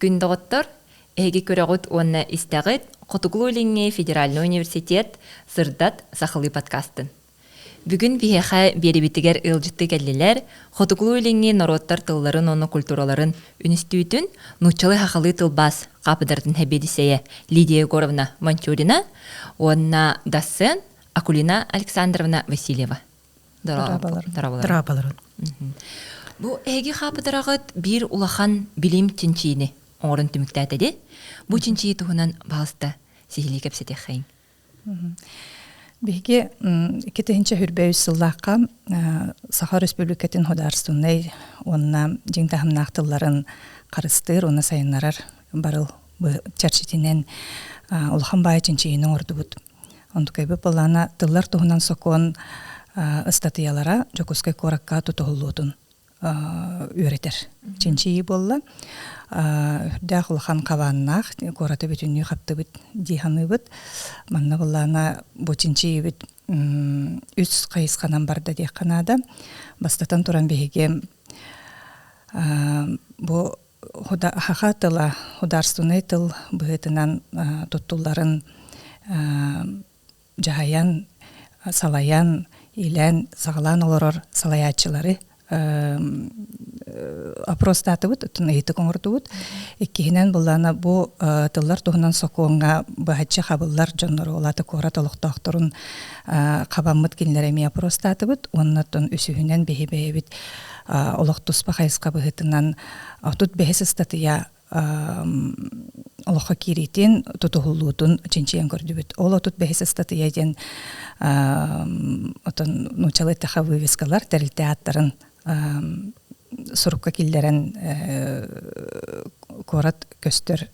Күн доҕоттор, эһиги көрөҕүт уонна истэҕит Хотугулуу-Илиҥҥи федеральнай университет Сырдат сахалыы подкастын. Бүгүн биһиэхэ биэрибитигэр ыалдьыттыы кэллилэр Хотугулуу-Илиҥҥи норуоттар тылларын уонна культураларын үнүстүүтүн нууччалыы-сахалыы тылбаас хаапыдыратын сэбиэдиссэйэ Лидия Егоровна Мончурина уонна дассен Акулина Александровна Васильева. Дорооболорун. Бу эһиги хаапыдыраҕыт биир улахан билим чинчиини оҥорон түмүктээтэ ди. Бу чинчии туһунан баҕаста сиһилии кэпсэтиэххэйиҥ. Биһиги 2023 сыллаахха Саха Өрөспүүбүлүкэтин художественнай уонна дьиҥ таһымнаах тылларын харыстыыр уонна сайыннарар барыл чэрчитинэн улахан баай чинчийиини оҥордубут. Онтукайбыт былаана тыллар туһунан сокуон ыстатыйалара Дьокуускай куоракка тутуһуллуутун үөрэтэр чинчийии буолла. Үрдээх улахан хабааннаах куораты бүтүннүү хаптыбыт дии саныыбыт. Манна былаана бу чинчийиибит үс хайысханан барда диэххэ наада. Бастатан туран биһиги бу саха тыла художественнай тыл быһыытынан туттулларын дьаһайан, салайан, иилээн, саҕалаан олорор салайааччылары опростаатыбыт, оттон ыйытык оҥордубут. Иккиһинэн, былаана бу тыллар туһунан сокуоҥҥа быһаччы хабыллар дьоннору, ол аата куорат олохтоохторун хабаммыт кинилэри эмиэ опростаатыбыт. Уонна оттон үсүһүнэн биһи бэйэбит олох туспа хайысха быһыытынан 35 ыстатыйа олоххо киириитин, тутуһуллуутун чинчийэн көрдүбүт. Ол 35 ыстатыйа диэн отон нууччалыы эттэххэ вывескалар тэрилтэ ааттарын сурукка киллэрэн куорат көстөр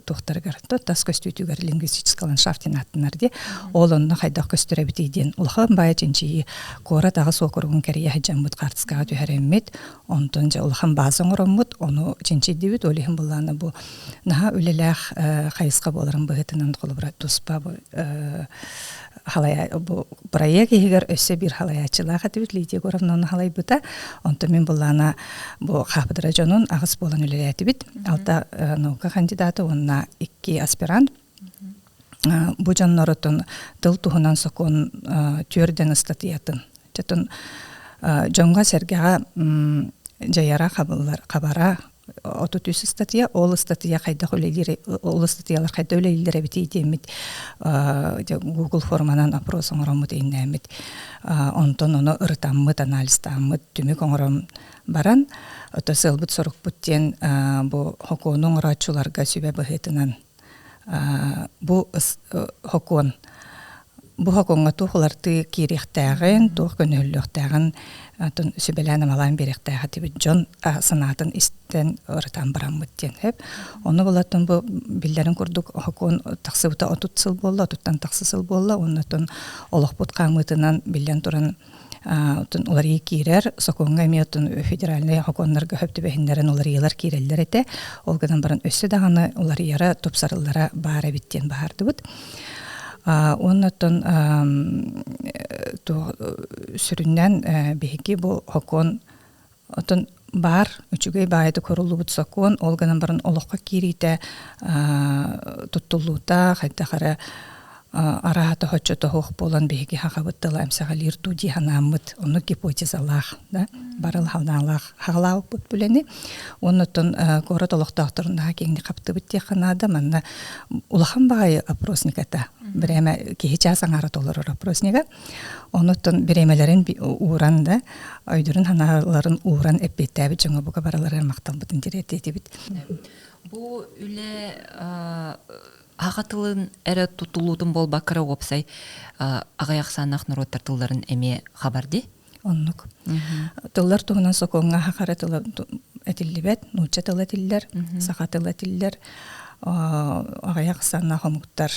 туохтарыгар тас көстүүтүгэр лингвистический ландшафт диэн ааттанар дии. Ол онно хайдах көстөр эбитий диэн улахан баайа чинчийии куорат аҕыс уокуругун кэрийэ сылдьаммыт хаартыскаҕа түһэрэммит, онтон дьэ улахан бааза оҥороммут, ону чинчийдибит. Ол иһин былаана бу наһаа үлэлээх хайысха буоларын быһыытынан холобура туспа бу халая бу проект иһигэр өссө биир халайааччылаах этибит Лидия Егоровна ону халайбыта. Онтон мин былаана бу хаапыдыра дьонун аҕыс буолан үлэлээтибит. Алта наука кандидата уонна икки аспирант. Бу дьоннорутун тыл туһунан сокуон түөрдэн ыстатыйатын. Чотун дьоҥҥо-сэргэҕэ дьайара хабыллар хабара 33 ыстатыйа, ол ыстатыйа хайдах үлэлиир, ол ыстатыйалар хайдах үлэлииллэр эбитий диэммит Google форманан опрос оҥороммут иҥнээммит онтон ону ырытаммыт, анализтааммыт, түмүк оҥорон баран ото сыалбыт сорукпут диэн бу хокуону оҥорооччуларга сүбэ быһыытынан бу хокуон бу хокуоҥҥа туох уларытыы киириэхтээҕин, туох көнөһүллүөхтээҕин атын сүбэлээн-амалаан биэриэхтээх этибит дьон санаатын истэн ырытан бараммыт диэн сөп. Ону булаттан бу биллэрин курдук хокуон тахсыбыта 30 сыл буолла, отуттан тахса сыл буолла. Оннотон олохпут хаамыытынан биллэн туран отун уларыйыы киирэр. Сокуоҥҥа эмиэ отун федеральнай сокуоннарга сөп түбэһиннэрэн уларыйыылар киирэллэр этэ. Ол гынан баран өссө даҕаны уларыйара, тупсарыллара баар эбит диэн баһаардыбыт. Уонна оттон сүрүннээн биһиги бу сокуон отон баар үчүгэй баайытык хоруллубут сокуон ол гынан баран олоххо киириитэ туттуллуута хайдах эрэ араата хоччото суох буолан биһиги сахабыт тыла эмсэҕэлиир дуу дии санааммыт оннук гипотезалаах да барыл ханаалаах хаҕалаабыппыт бүлэни уонна оттон куорат олохтоохторун наһаа киэҥник хаптыбыт диэххэ наада манна улахан баҕайы опросник этэ бирээмэ киһи чаас аҥаара толорор опроснига онуттан бириэмэлэрин ууран да өйдөрүн санааларын ууран эппиэттээбит дьоҥҥо бука барыларыгар махталбытын тириэрдиэтибит бу үлэ аҕа тылын эрэ тутулуутун буолбакка эрэ уопсай аҕыйах ахсааннаах норуоттар тылларын эмиэ хабар дии Оннук. Тыллар туһунан сокуоҥҥа саха тыла этиллибэт, нуучча тыла этиллэр, саха тыла этиллэр. Аҕыйах ахсааннаах омуктар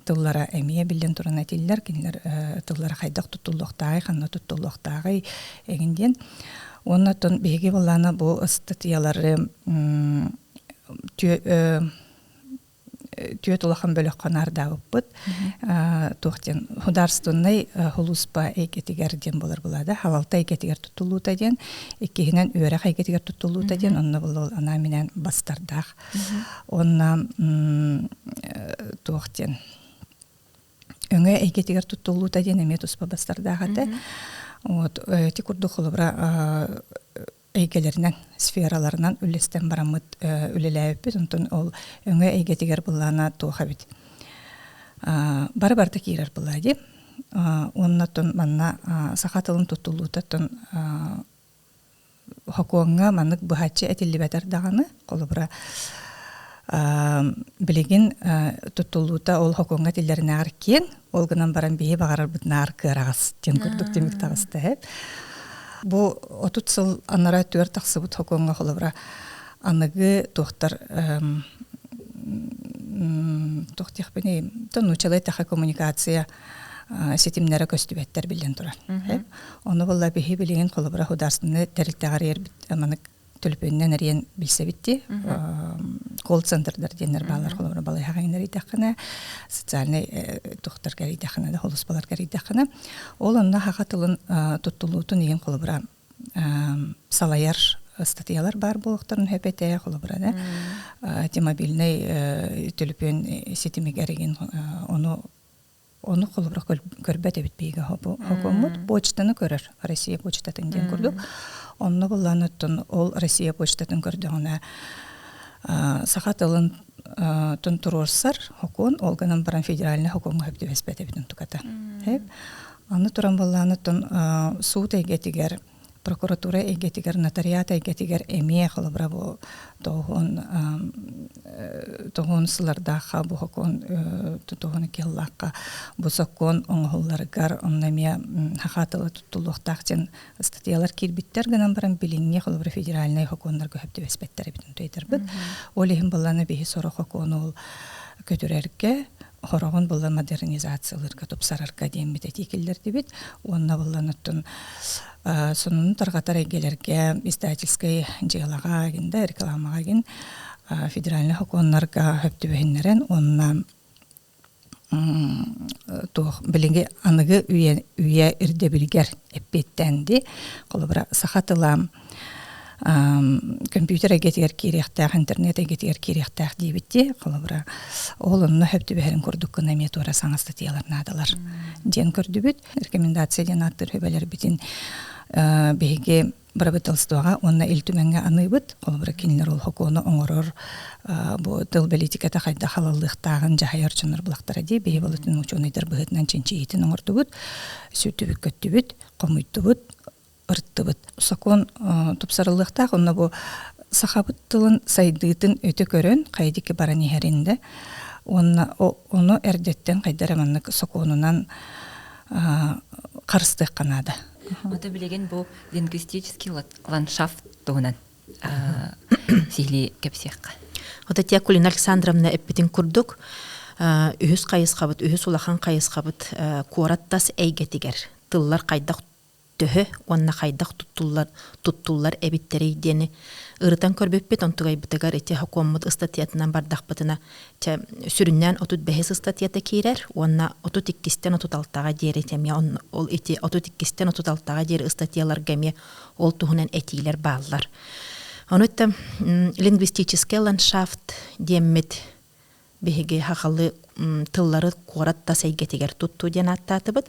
тыллара эмиэ биллэн туран этиллэр. Кинилэр тыллара хайдах туттуллуохтааҕый, ханна туттуллуохтааҕый эҥин диэн. Уонна оттон биһиги былаана бу ыстатыйалары түөрт улахан бөлөххө наардаабыппыт. Туох диэн художественнай хулууспа эйгэтигэр диэн буолар булаада, халалта эйгэтигэр туттуллуута диэн, иккиһинэн үөрэх эйгэтигэр туттуллуута диэн, онно был анаан-минээн бастардаах. Онно туох диэн өҥө эйгэтигэр туттуллуута диэн эмиэ туспа бастардаах этэ. Вот ити курдук холобура эйгэлэринэн, сфераларынан үллэстэн бараммыт үлэлээбиппит. Онтон ол өҥө эйгэтигэр былаана туох эбит. Бары барыта киирэр былаа дии. Уонна оттон манна саха тылын туттуллуутаттан хокуоҥҥа маннык быһаччы этиллибэтэр даҕаны, холобура, билигин туттуллуута ол хокуоҥҥа этиллэринээҕэр киэҥ, ол гынан баран биһи баҕарарбытынааҕар кыараҕас диэн курдук түмүк таҕыста эһэт. Бу 30 сыл анараа өттүгэр тахсыбыт хокуоҥҥа холобура аныгы туохтар туох диэхпиний нуучалыы эттэххэ коммуникация ситимнэрэ көстүбэттэр биллэн турар. Ону буолла биһи билигин холобура художественнай тэрилтэҕэр эрбит маннык төлөпүөнүнэн эрийэн билсэбит дии. Колл-центрдар диэннэр бааллар холобура балыыһаҕа эрийдэххинэ, социальнай туохтарга эрийдэххинэ да, холуспаларга эрийдэххинэ, ол онно саха тылын туттулуутун иһин холобура салайар ыстатыйалар баар буолуохтарын сөп этэ, холобура да, ити мобильнай төлөпүөн ситимигэр игин ону Ону холобура көрбөт эбит биһиги хокуоммут. Почтаны көрөр, Россия почтатын диэн курдук. Онно буллаан оттон ол Россия почтатын көрдөҕүнэ саха тылын тун туруорсар хокуон, ол гынан баран федеральный хокуоҥҥа сөп түбэспэт эбит онтуката. Аны туран буллаан оттон суут эйгэтигэр прокуратура эйгэтигэр, нотариат эйгэтигэр эмиэ холобура бу тоҕуһун тоҕуһун сылардаахха бу сокуон тоҕуһун икки бу сокуон оҥоһулларыгар онно эмиэ саха тыла туттуллуохтаах диэн ыстатыйалар киирбиттэр гынан баран билиҥҥи холобура федеральнай сокуоннарга сөп түбэспэттэр эбитин туйтарбыт. Ол иһин быллана биһи сорох сокуону ол көтүрэргэ хороҕун булла модернизациялыырга тупсарарга диэммит этии киллэрдибит уонна буллан оттон сонуну тарҕатар эйгэлэргэ издательскай дьыалаҕа гин да рекламаҕа гин федеральнай сокуоннарга сөп түбэһиннэрэн уонна туох билиҥҥи аныгы үйэ үйэ ирдэбилигэр эппиэттээн дии холобура саха тыла компьютер эйгэтигэр киириэхтээх, интернет эйгэтигэр киириэхтээх диэбит дии. Холобура, ол онно сөп түбэһэрин курдук гына эмиэ туора саҥа статьялар наадалар диэн көрдүбүт. Рекомендация диэн ааттыыр сүбэлэрбитин биһиги бырабыыталыстыбаҕа уонна Ил Түмэҥҥэ аныыбыт. Холобура, кинилэр ол сокуону оҥорор бу тыл бэлиитикэтэ хайдах халаллыахтааҕын дьаһайар дьоннор булахтара дии. Биһи болотун учуонайдар быһыытынан чинчийиитин оҥордубут, сүрдүбүт көттүбүт, хомуйдубут, ырыттыбыт. Сокуон тупсарыллыахтаах, онно бу сахабыт тылын сайдыытын өтө көрөн, хайа диэки баран иһэрин да, уонна ону эрдэттэн хайда эрэ маннык сокуонунан харыстыахха наада. Ото билигин бу лингвистический ландшафт туһунан сиһилии кэпсиэххэ. Ото те Кулина Александровна эппитин курдук, үһүс хайысхабыт, үһүс улахан хайысхабыт куорат тас эйгэтигэр тыллар хайдах төһө уонна хайдах туттуллар туттуллар эбиттэрий диэни ырытан көрбүппүт онтугайбытыгар ити сокуоммут ыстатыйатынан бардахпытына чэ сүрүннээн 35 ыстатыйата киирэр уонна 32-тэн 36-ҕа диэри эмиэ ол ити 32-тэн 36-ҕа диэри ыстатыйаларга эмиэ ол туһунан этиилэр бааллар. Ону лингвистический ландшафт диэммит биһиги сахалыы тыллары куорат тас эйгэтигэр туттуу диэн ааттаатыбыт.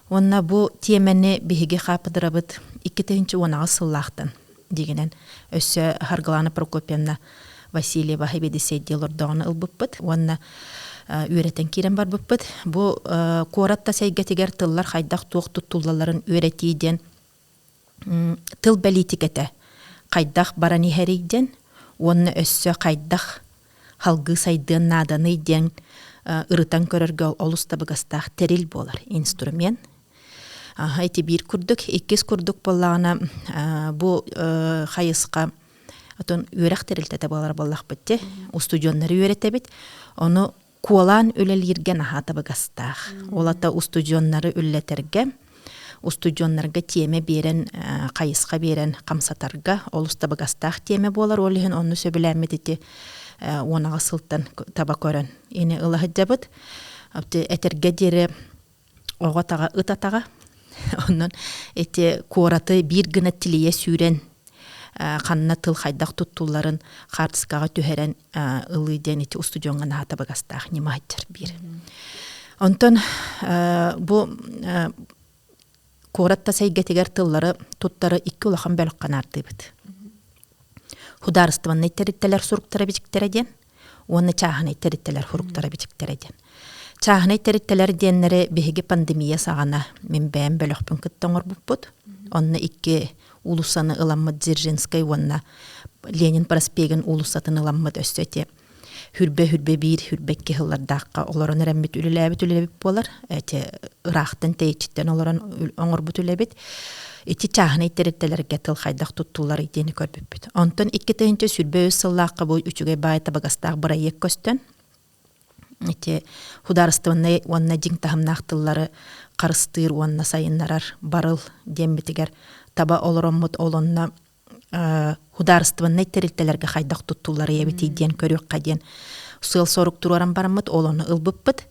Уонна бу тиэмэни биһиги хаапыдырабыт 2018 сыллаахтан дигинэн өссө Харгалана Прокопьевна Васильева сэбиэдиссэйдии олордоҕуна ылбыппыт уонна үөрэтэн киирэн барбыппыт. Бу куорат тас эйгэтигэр тыллар хайдах туох туттуллалларын үөрэтии диэн тыл бэлиитикэтэ хайдах баран иһэрий диэн уонна өссө хайдах салгыы сайдыан нааданый диэн ырытан көрөргө олус табыгастаах тэрил буолар инструмент. Ити биир курдук, иккис курдук буоллаҕына бу хайысха отон үөрэх тэрилтэтэ буолар буоллахпыт дии. Устудьуоннары үөрэтэбит. Ону куолаан үлэлииргэ наһаа табыгастаах. Ол ата устудьуоннары үллэтэргэ, устудьуоннарга тиэмэ биэрэн, хайысха биэрэн хамсатарга олус табыгастаах тиэмэ буолар. Ол иһин онну сөбүлээммит ити 18 сылтан таба көрөн ини ыла сылдьабыт. Этэргэ диэри оҕо атаҕа ыт атаҕа. Онон ити куораты биир гына тилийэ сүүрэн ханна тыл хайдах туттулларын хаартыскаҕа түһэрэн ылыы диэн ити устудьуоҥҥа наһаа табыгастаах ньыма сылдьар биир. Онтон бу куорат тас эйгэтигэр тыллары туттары икки улахан бөлөххө наардыыбыт. Худаарыстыбаннай тэрилтэлэр суруктара бичиктэрэ диэн уонна чааһынай тэрилтэлэр суруктара бичиктэрэ диэн. Чааһынай тэрилтэлэр диэннэри биһиги пандемия саҕана мин бэйэм бөлөхпүн кытта оҥорбуппут. Онно икки уулуссаны ыламмыт Дзержинскэй уонна Ленин проспегын уулуссатын ыламмыт өссө ити хүрбэ-хүрбэ биир хүрбэкки сыллардаахха олорон эрэммит үлэлээбит үлэбит буолар. Эти ыраахтан тэйиччиттэн олорон оҥорбут үлэбит. Ити чааһынай тэрилтэлэргэ тыл хайдах туттулларый диэни көрбүппүт. Онтон 2023 сыллаахха бу үчүгэй баай табыгастаах бырайыак көстөн, ити худаарыстыбаннай уонна дьиҥ таһымнаах тыллары харыстыыр уонна сайыннарар барыл диэммитигэр таба олороммут ол онно худаарыстыбаннай тэрилтэлэргэ хайдах туттулларый эбитий диэн көрүөххэ диэн сыал-сорук туруоран бараммыт ол ону ылбыппыт.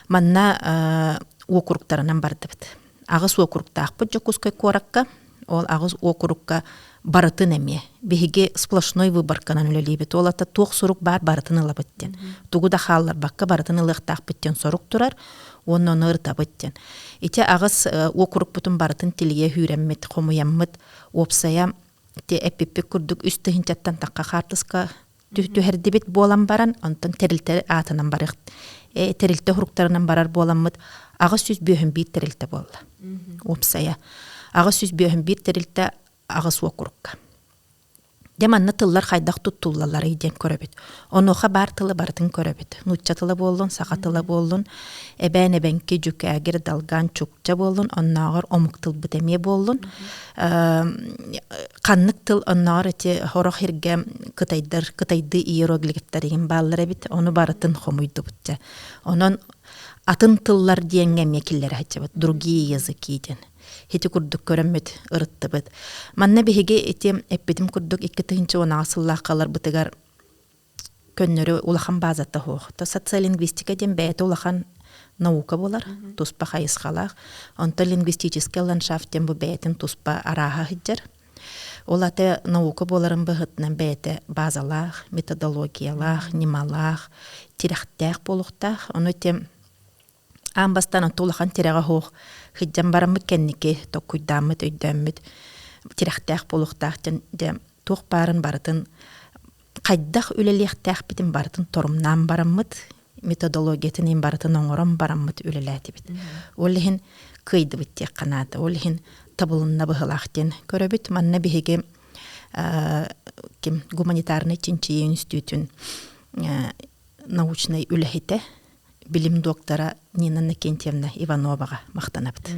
Манна уокуруктарынан бардыбыт. Аҕыс уокуруктаахпыт Дьокуускай куоракка. Ол аҕыс уокурукка барытын эмиэ. Биһиги сплошной выборканан үлэлиибит. Ол ата туох сурук баар барытын ылабыт диэн. Тугу да хаалларбакка барытын ылыахтаахпыт диэн сорук турар. Уонна ону ырытабыт диэн. Ити аҕыс уокурукпутун барытын тилийэ үүрэммит, хомуйаммыт уопсайа ити эппиппит курдук үс тыһыынчаттан тахха хаартыска түһэрдибит буолан баран, онтон тэрилтэ аатынан барыах тэрилтэ уруктарынан барар буоламмыт 851 тэрилтэ буолла. Уопсайа 851 тэрилтэ аҕыс уокурукка. Дьэ манна тыллар хайдах туттуллалларый диэн көрөбүт. Онуоха баар тылы барытын көрөбүт. Нуучча тыла буоллун, саха тыла буоллун, эбээн эбэҥки, дьүкээгир, далгаан, чукча буоллун, оннооҕор омук тылбыт эмиэ буоллун. Ханнык тыл оннооҕор ити сорох сиргэ кытайдар кытайдыы иероглифтар игин бааллар эбит, ону барытын хомуйдубут дьэ. Онон атын тыллар диэҥҥэ эмиэ киллэрэ сылдьабыт, другие языки диэн. Ити курдук көрөммүт, ырыттыбыт. Манна биһиги ити эппитим курдук 2018 сыллаахха ыларбытыгар көннөрү улахан базата суох. То социолингвистика диэн бэйэтэ улахан наука буолар, туспа хайысхалаах. Онтон лингвистический ландшафт диэн бу бэйэтин туспа арааһа сылдьар. Ол аты наука буоларын быһыытынан бэйэтэ базалаах, методологиялаах, ньымалаах, тирэхтээх буолуохтаах. Ону ити Аан бастаан онто улахан тирэҕэ суох сылдьан бараммыт кэнники толкуйдааммыт, өйдөөммүт тирэхтээх буолуохтаах диэн дьэ туох баарын барытын хайдах үлэлиэхтээхпитин барытын торумнаан бараммыт методологиятын иһин барытын оҥорон бараммыт үлэлээтибит. Ол иһин кыайдыбыт диэххэ наада. Ол иһин табылынна быһылаах диэн көрөбүт. Манна биһиги ким гуманитарнай чинчийии үнүстүүтүн научнай үлэһитэ билим доктора Нина Иннокентьевна Ивановаҕа махтанабыт.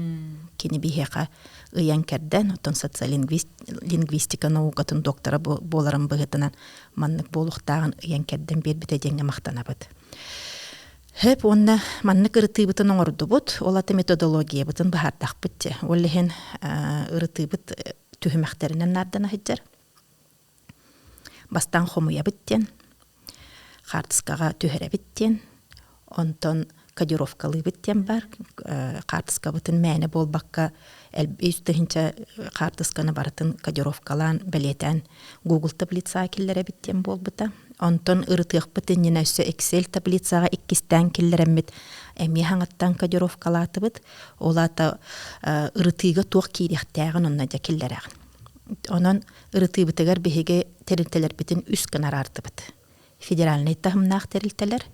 Кини биһиэхэ ыйан-кэрдэн, оттон социолингвистика наукатын доктора буоларын быһыытынан маннык буолуохтааҕын ыйан-кэрдэн биэрбитэ диэҥҥэ махтанабыт. Хөп уонна маннык ырытыыбытын оҥордубут, ол аты методологиябытын быһаардахпыт дьэ. Ол иһин ырытыыбыт түһүмэхтэринэн наардана сылдьар. Бастаан хомуйабыт диэн, хаартыскаҕа түһэрэбит диэн, онтон кодировкалыыбыт диэн баар. Хаартыскабытын мээнэ буолбакка үс тыһыынча хаартысканы барытын кодировкалаан, бэлиэтээн Google таблицаҕа киллэрэбит диэн буолбута. Онтон ырытыахпыт иннинэ өссө Excel таблицаҕа иккистээн киллэрэммит эмиэ хаҥаттан кодировкалаатыбыт. Ол аата ырытыыга туох киириэхтээҕин онно дьэ киллэрэҕин. Онон ырытыыбытыгар биһиги тэрилтэлэрбитин үс гына араардыбыт. Федеральнай таһымнаах тэрилтэлэр,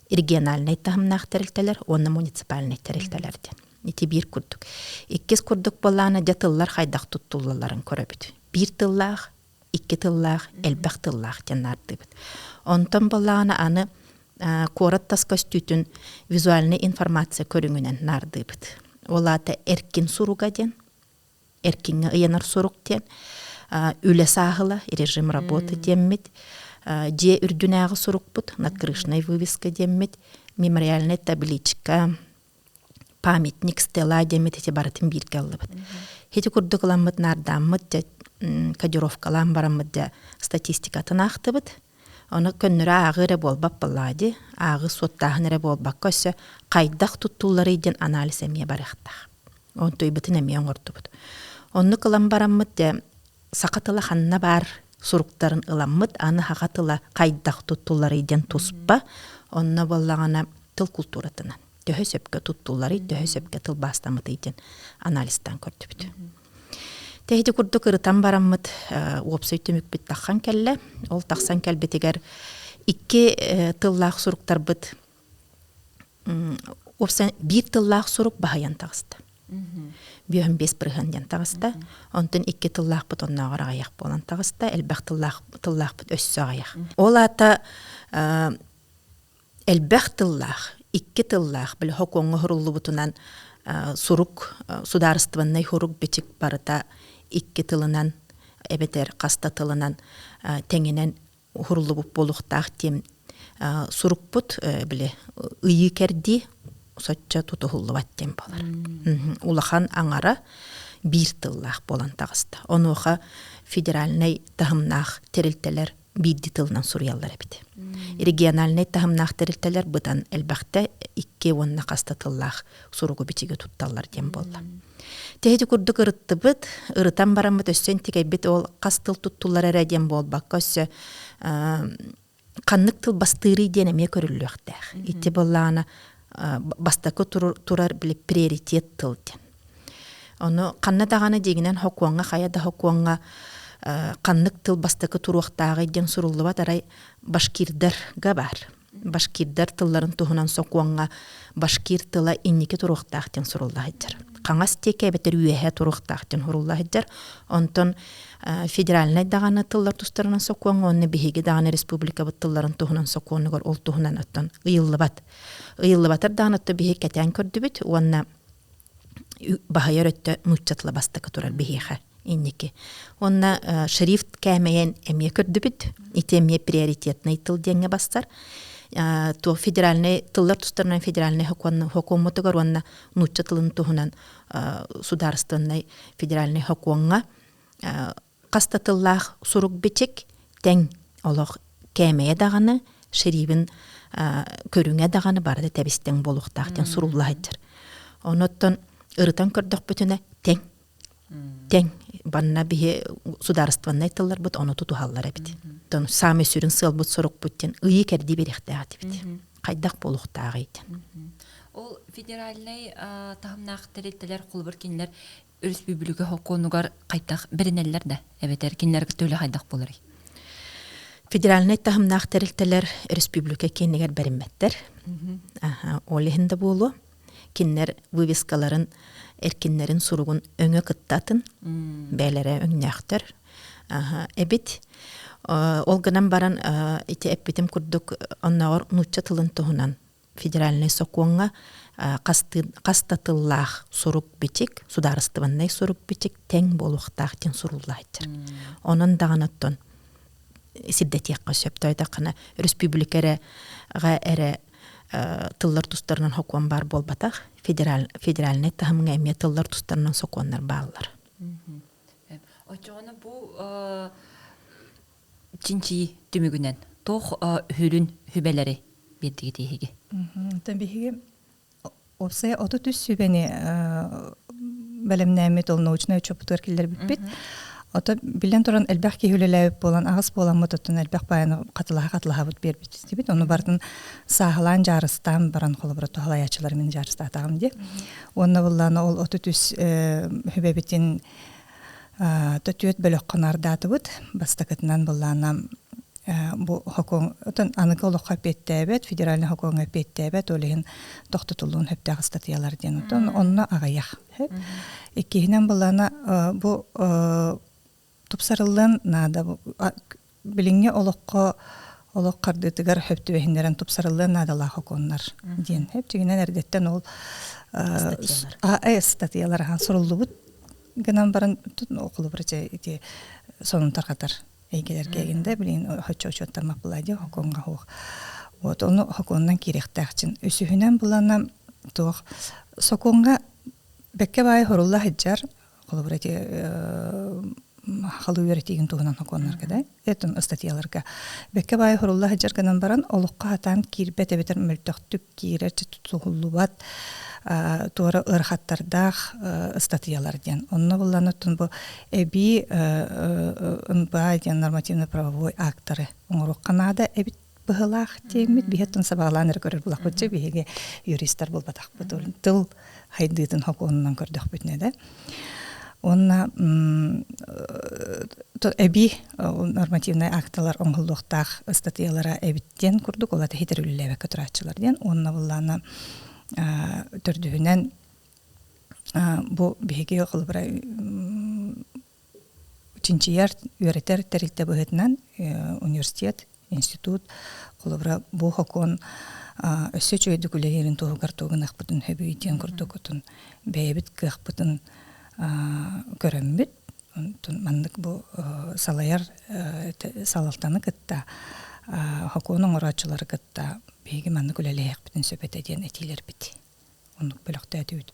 региональнай таһымнаах тэрилтэлэр уонна муниципальнай тэрилтэлэр диэн. Ити биир курдук. Иккис курдук буоллаҕына дьэ тыллар хайдах туттуллалларын көрөбүт. Биир тыллаах, икки тыллаах, элбэх тыллаах диэн наардыыбыт. Онтон буоллаҕына аны куорат тас көстүүтүн визуальнай информация көрүҥүнэн наардыыбыт. Ол аата эркин суруга диэн эркиҥҥэ ыйанар сурук диэн үлэ сааһыла режим работы диэммит дьиэ үрдүнээҕи сурукпут надкрышная вывеска диэммит мемориальная табличка памятник стела диэммит ити барытын бииргэ ыллыбыт ити курдук ыламмыт наардааммыт дьэ кодировкалаан бараммыт дьэ статистикатын аахтыбыт. Ону көннөрү ааҕыы эрэ буолбат буоллаҕа дии. Ааҕыы суоттааһын эрэ буолбакка өссө хайдах туттулларый диэн анализ эмиэ барыахтаах. Онтуйбутун эмиэ оҥордубут. Оннук ылан бараммыт дьэ саха тыла ханна баар суруктарын ыламмыт, аны саха тыла хайдах туттулларый диэн туспа, онно буоллаҕына тыл култууратынан төһө сөпкө туттулларый, төһө сөпкө тылбаастаммытый диэн анализтаан көрдүбүт. Тэһити курдук ырытан бараммыт уопсай түмүкпүт таххан кэллэ. Ол тахсан кэлбитигэр икки тыллаах суруктарбыт уопсай биир тыллаах сурук баһыйан таҕыста. Бүөһүн биэс бырыһыан диэн таҕыста. Онтон икки тыллаахпыт оннооҕор аҕыйах буолан таҕыста. Элбэх тыллаах тыллаахпыт өссө аҕыйах. Ол аата элбэх тыллаах, икки тыллаах, били хокуоҥҥа уһуруллубутунан сурук, судаарыстыбаннай сурук бичик барыта икки тылынан эбэтэр хас да тылынан тэҥинэн уһуруллубут буолуохтаах диэн сурукпут били ыйыы кэрдии соччо тутуһуллубат диэн буолар. Улахан аҥара биир тыллаах буолан таҕыста. Онуоха федеральнай таһымнаах тэрилтэлэр биирдии тылынан суруйаллар эбит. Региональнай таһымнаах тэрилтэлэр бытан элбэхтэ икки уонна хас да тыллаах суругу-бичиги тутталлар диэн буолла. Тэһити курдук ырыттыбыт, ырытан бараммыт өссө интикэйбит ол хас тыл туттуллар эрэ диэн буолбакка өссө ханнык тыл бастыырый диэн эмиэ көрүллүөхтээх. Ити буоллаҕына бастакы турар били приоритет тыл диэн. Ону ханна даҕаны дьиҥинэн хокуоҥҥа хайа да хокуоҥҥа ханнык тыл бастакы туруохтааҕый диэн суруллубат арай башкирдарга баар. Башкирдар тылларын туһунан сокуоҥҥа башкир тыла инники туруохтаах диэн сурулла сылдьар. Хаҥас диэки эбэтэр үөһэ туруохтаах диэн сурулла сылдьар. Онтон федеральнай даҕаны тыллар тустарынан сокуоҥҥа уонна биһиги даҕаны республикабыт тылларын туһунан сокуонугар ол туһунан оттон ыйыллыбат. Ыйыллыбатар даҕаны оттон биһиги кэтээн көрдүбүт уонна баһыйар өттө нуучча тыла бастакы турар биһиэхэ инники. Уонна шрифт кээмэйин эмиэ көрдүбүт. Ити эмиэ приоритетный тыл диэҥҥэ бастар. Туох федеральный тыллар тустарынан федеральный хокуоммутугар уонна нуучча тылын туһунан судаарыстыбаннай федеральный хокуоҥҥа хас да тыллаах сурук-бичик тэҥ олох кээмэйэ даҕаны, шрибин көрүҥэ даҕаны барыта тэбис-тэҥ буолуохтаах диэн сурулла сылдьар. Онуттан ырытан көрдөхпүтүнэ тэҥ тэҥ банна биһи судаарыстыбаннай тылларбыт ону тутуһаллар эбит. Оттон саамай сүрүн сыалбыт сорукпут диэн ыйы кэрдии биэриэхтээх этибит. Хайдах буолуохтааҕый диэн. Ол федеральнай таһымнаах тэрилтэлэр холобур кинилэр өрөспүүбүлүкэ сокуонугар хайдах бэринэллэр да эбэтэр кинилэр кытта үлэ хайдах буоларый? Федеральнай таһымнаах тэрилтэлэр өрөспүүбүлүкэ киинигэр бэриммэттэр. Ол иһин да буолуо. Кинилэр вывескаларын, эркиннэрин суругун өҥө кыттатын, бэйэлэрэ өҥнөөхтөр эбит. Ол гынан баран ити эппитим курдук оннооҕор нуучча тылын туһунан федеральнай сокуоҥҥа хас да тыллаах сурук-бичик, судаарыстыбаннай сурук-бичик тэҥ буолуохтаах диэн суруллааччар. Онон даҕаны оттон сирдэтиэххэ сөп. Тоойдоххуна өрөспүүбүлүкэ эрэ эрэ тыллар тустарынан сокуон баар буолбатах. Федеральнай таһымҥа эмиэ тыллар тустарынан сокуоннар бааллар. Оччоҕуна бу чинчийии түмүгүнэн туох үһүрүн сүбэлэри биэрдигит эһиги? Оттон биһиги уопсайа 33 сүбэни бэлэмнээммит ол научнай отчуоппутугар киллэрбиппит. Ото биллэн туран элбэх киһи үлэлээбит буолан аҕыс буоламмыт оттон элбэх баайаны хатылаһа-хатылаһабыт биэрбит Ону барытын сааһылаан дьаарыстаан баран холобура туһалайааччылар мин дьаарыстаатаҕым дии. Уонна буллаана ол 33 сүбэбитин Төтүөт бөлөххө наардаатыбыт. Бастакытынан былаана бу хокуон аныгы олоххо эппиэттээбэт, федеральнай хокуоҥҥа эппиэттээбэт, ол иһин тохтотуллуон сөптөөх ыстатыйалар диэн. Оттон онно аҕыйах. Иккиһинэн былаана бу тупсарыллыан наада. Билиҥҥи олоххо олох хардыытыгар хөп түбэһиннэрэн тупсарыллыан наадалаах окуоннар диэн. Хөп дьиҥинэн эрдэттэн ол ыстатыйалар ахан суруллубут гынан баран холобура ити сонун тарҕатар эйгэлэргэ эгинде билигин хоччо учуоттаммат буолаа дии хокуонга хуох. Вот ону хокуоннан киириэхтээхчин. Үсүһүнэн булана туох сокуонга бэккэ баай хорулла сылдьар холобура ити. Халыы үөрэтиигин туһунан сокуоннарга да, этин ыстатыйаларга бэккэ баайы сурулла сылдьар гынан баран, олоххо хатаан киирбэт эбэтэр мөлтөхтүк киирэр тутуһуллубат туора ыарахаттардаах ыстатыйалар диэн. Онно буллан оттон бу эбии НПА диэн нормативно-правовой актары оҥоруохха наада эбит быһылаах диэммит биһи оттон сабаҕалаан эрэ көрөр булахпыт дьэ биһиги юристар буолбатахпыт тыл хайдыытын хокуонунан көрдөхпүтүнэ да уонна эбии нормативнай акталар оҥоһуллуохтаах ыстатыйалара эбит диэн курдук ол ата хитэриллээбэккэ турааччылар диэн уонна буллаана төрдүһүнэн бу биһиги холобура чинчийэр, үөрэтэр тэрилтэ быһыытынан университет, институт, холобура, бу сокуон өссө үчүгэйдик үлэлиирин туһугар тугу гыныахпытын сөбүй диэн курдук отун бэйэбит кыахпытын көрөммүт, онтон маннык бу салайар салалтаны кытта сокуон оҥорооччулары кытта биһиги маннык үлэлэһиэхпитин сөп этэ диэн этиилэрбит оннук бөлөхтөөтүбүт.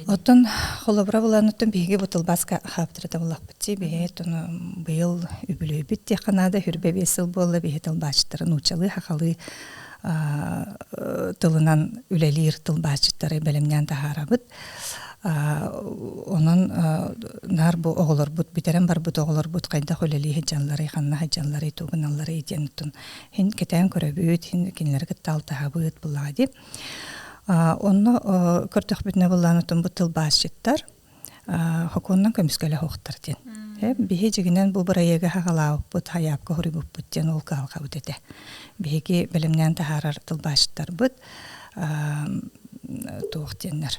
Оттон холобура буланыттан биһиги бу тылбааска хаптырата буллахпыт дии. Биһиги оттон быйыл үбүлүөйбүт диэххэ наада хүрбэ 5 сыл буолла биһи тылбаасчыттары нууччалыы сахалыы тылынан үлэлиир тылбаасчыттары бэлэмнээн таһаарабыт. Онон наар бу оҕолорбут бүтэрэн барбыт оҕолорбут хайдах үлэлии сылдьалларый, ханна сылдьалларый, тугу гыналларый диэн оттон Һин кэтээн көрөбүт, һин кинилэри кытта алтыһабыт буллаҕа дии. Онно көрдөхпүтүнэ былаан отон бу тылбаасчыттар хокуоннан көмүскэлэ суохтар диэн. Биһи дьигинэн бу бырайыагы хаҕалаабыппыт, хайаапка хоруйбуппут диэн ол кыһалҕабыт этэ. Биһиги бэлэмнээн таһаарар тылбаасчыттарбыт туох диэннэр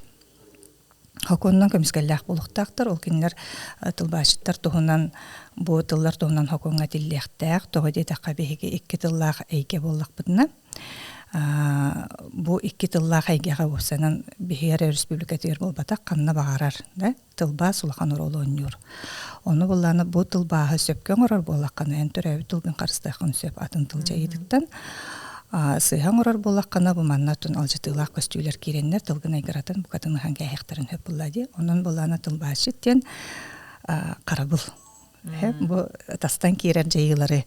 Хокуонунан көмүскэллээх буолуохтаахтар. Ол кинилэр тылбаасчыттар туһунан бу тыллар туһунан хокуоҥҥа этиллиэхтээх. Тоҕо диэтэххэ биһиги икки тыллаах эйгэ буоллахпытына, бу икки тыллаах эйгэҕэ уопсайынан биһиги эрэ өрөспүүбүлүкэтигэр буолбатах, ханна баҕарар да тылбаас улахан оруолу оонньуур. Ону буллаана бу тылбааһы сөпкө оҥорор буоллаххына, эн төрөөбүт тылгын харыстыаххын сөп атын тыл дьайыытыттан. Сыыһа оҥорор буоллаххына, бу манна оттон алдьатыылаах көстүүлэр киирэннэр тылгын айгыратын букатын ыһан кээһиэхтэрин сөп буолла дии. Онон буоллаана тылбаасчыт диэн харабыл. Бу тастан киирэр дьайыылары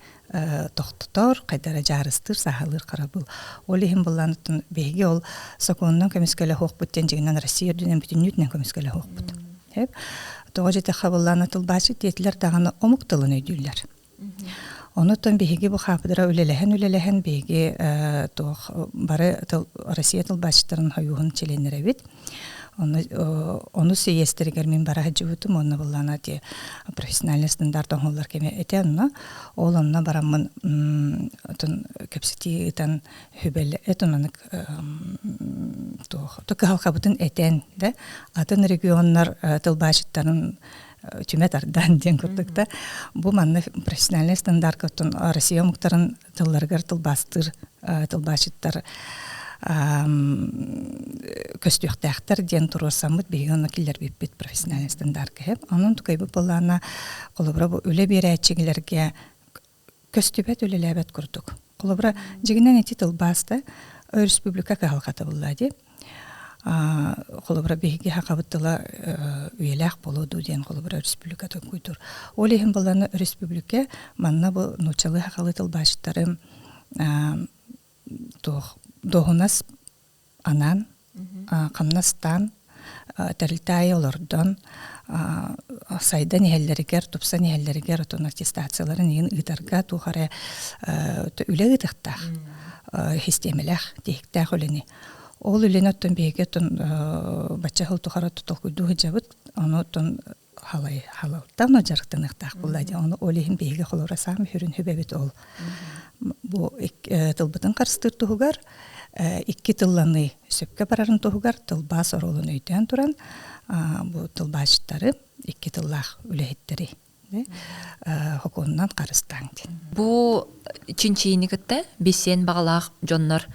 тохтотор, хайдара дьаарыстыыр, сааһылыыр харабыл. Ол иһин буоллаан оттон биһиги ол сокуонунан көмүскэлэ суохпут диэн дьиҥинэн Россия үрдүнэн бүтүннүүтүнэн көмүскэлэ суохпут. Тоҕо диэтэххэ буоллаана тылбаасчыт диэтилэр даҕаны омук тылын өйдүүллэр. Онутан биһиги бу хаапыдыра үлэлэһэн-үлэлэһэн биһиги туох бары тыл Россия тылбаасчыттарын сойууһун чилиэннэрэбит. Ону ону сийиэстэригэр мин бара сылдьыбытым уонна былаана ти профессиональный стандарт оҥоһуллар кэмэ этэ онно. Ол онно бараммын отон кэпсэтии ыытан сүбэлэ этон анык туох кыһалҕабытын этэн да атын регионнар тылбаасчыттарын түмэ тардан диэн курдук да бу манна профессиональный стандартка оттон Россия омуктарын тылларыгар тылбаастыыр тылбаасчыттар көстүөхтээхтэр диэн туруорсаммыт биһиги онно киллэрбиппит профессиональный стандартка иһэ. Онон тукайбыт буоллаана холобура бу үлэ биэрээччилэргэ көстүбэт үлэлээбэт курдук. Холобура, дьигинэн ити тылбаас да өрөспүүбүлүкэ кыһалҕата булла дии. Холобура, биһиги сахабыт тыла үйэлээх буолуо дуу диэн холобура өрөспүүбүлүкэ толкуйдуур. Ол иһин буллана өрөспүүбүлүкэ манна бу нууччалыы сахалыы тылбаасчыттары туох дуоһунас анаан хамнастаан тэрилтэ аайы олордон сайдан иһэллэригэр, тупсан иһэллэригэр отон аттестацияларын иһин ыытарга туох эрэ үлэ ыытыахтаах систиэмэлээх, тиһиктээх үлэни. Ол үлэни оттон биһиги оттон бачча сыл тухары толкуйдуу сылдьабыт. Ону оттон халай халалтан дьарыктаныахтаах буолла дии. Ону ол иһин биһиги холобура саамай сүрүн сүбэбит ол. Бу тылбытын харыстыыр туһугар икки тылланыы сөпкө барарын туһугар тылбаас оруолун өйдөөн туран бу тылбаасчыттары икки тыллаах үлэһиттэри хокуонунан харыстааҥ диэн. Бу чинчийини кытта билсиэн баҕалаах дьоннор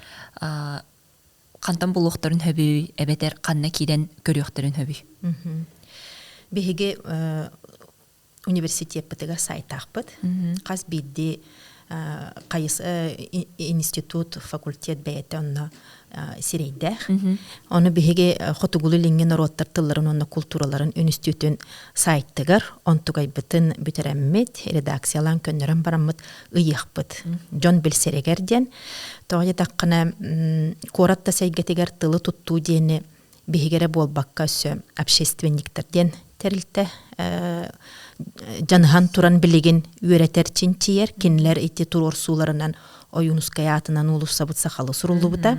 хантан булуохтарын сөбүй эбэтэр ханна киирэн көрүөхтэрин сөбүй? Биһиги университеппытыгар сайтаахпыт. Хас биирдии Хайыс институт, факультет бэйэтэ онно сирэйдээх. Ону биһиги Хотугулуу-Илиҥҥи норуоттар тылларын уонна култуураларын үнүстүүтүн сайтыгар онтугайбытын бүтэрэммит, редакциялаан көннөрөн бараммыт ыйыахпыт. Дьон билсэригэр диэн. Тоҕо диэтэххинэ, куорат тас эйгэтигэр тылы туттуу диэни биһиги эрэ буолбакка өссө общественниктар диэн тэрилтэ дьаныһан туран билигин үөрэтэр чинчийэр кинилэр ити туруорсууларынан Ойуунускай аатынан уулуссабыт сахалы суруллубута.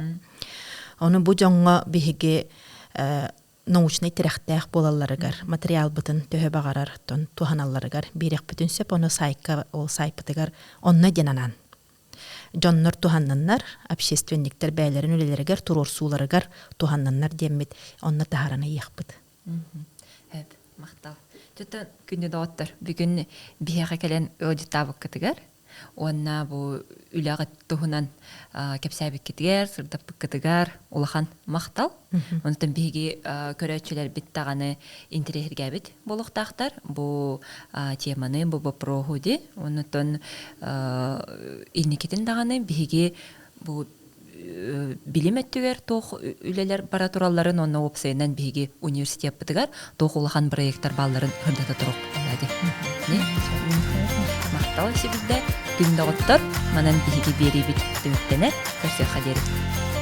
Ону бу дьоҥҥо биһиги научнай тирэхтээх буолалларыгар материалбытын төһө баҕарар туһаналларыгар биэриэхпитин сөп ону сайтка ол сайпытыгар онно диэн анаан дьоннор туһаннаннар общественниктэр бэйэлэрин үлэлэригэр туруорсууларыгар туһаннаннар диэммит онно таһааран ыйыахпыт. Эп, махтал. Чөтө күндү доҕоттор, бүгүн биһиэхэ кэлэн ыалдьыттаабыккытыгар уонна бу үлэҕит туһунан кэпсээбиккитигэр, сырдаппыккытыгар улахан махтал. Онтон биһиги көрөөччүлэрбит даҕаны интэриэһиргээбит буолуохтаахтар. Бу теманы, бу боппуруоһу ди. Оннуттан инникитин даҕаны биһиги бу билим өттүгэр туох үлэлэр бара туралларын уонна уопсайынан биһиги университеппытыгар туох улахан проекттар баалларын сырдата турук Махтал сибилдэ күн доҕоттор манан биһиги биэриибит түмүктэнэр көрсүөххэ диэри.